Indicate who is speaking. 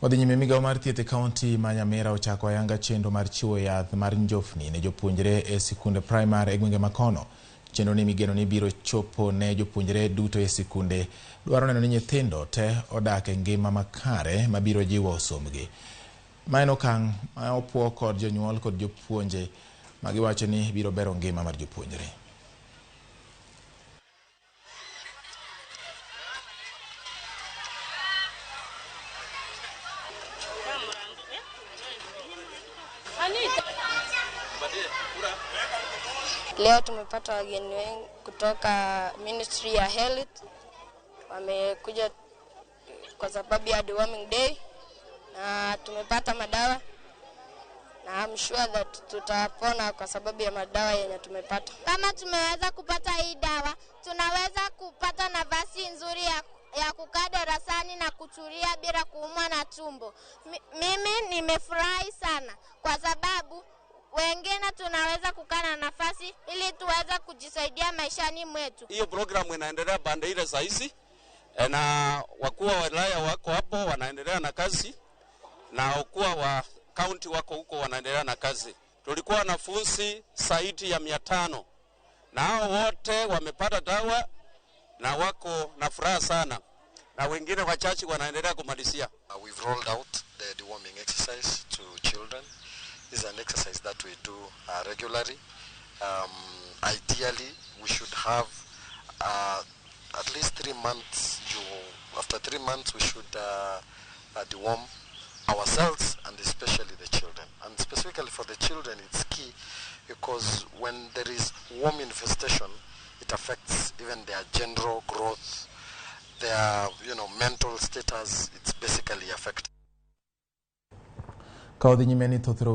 Speaker 1: Wadhi nyime. Migawo mar thieth e kaunti ma Nyamira ochako ayanga chenro mar chiwo yath mar njofni ne jopuonjre e sikunde primar e gwenge makono. Chenro ni migeno ni biro chopo ne jopuonjre duto e sikunde dwaro neno ni nyithindo te odak e ngima makare mabiro jiwo sombgi. Ma en okang' ma opuo kod jonyuol kod jopuonje ma giwacho ni biro bero ngima mar jopuonjre.
Speaker 2: Leo tumepata wageni wengi kutoka Ministry ya Health, wamekuja kwa sababu ya deworming day na tumepata madawa na I'm sure that tutapona kwa sababu ya madawa yenye tumepata.
Speaker 3: Kama tumeweza kupata hii dawa, tunaweza kupata nafasi nzuri ya kukaa darasani na kutulia bila kuumwa na tumbo. Mimi nimefurahi sana kwa sababu wengine tunaweza kukaa na nafasi ili tuweze kujisaidia maishani mwetu.
Speaker 4: Hiyo programu inaendelea pande ile saa hizi, na wakuu wa wilaya wako hapo wanaendelea na kazi, na wakuu wa kaunti wako huko wanaendelea na kazi. Tulikuwa wanafunzi zaidi ya 500 na hao wote wamepata dawa na wako na furaha sana, na wengine wachache wanaendelea kumalizia.
Speaker 5: We've rolled out the deworming exercise to children. This is an exercise that we do regularly. Ideally, we should have at least 3 months. After 3 months, we should deworm ourselves and especially the children. And specifically for the children, it's key because when there is worm infestation, it affects even their general growth, their mental status. It's basically affected.
Speaker 1: Ka odhi nyime ni thoth rowere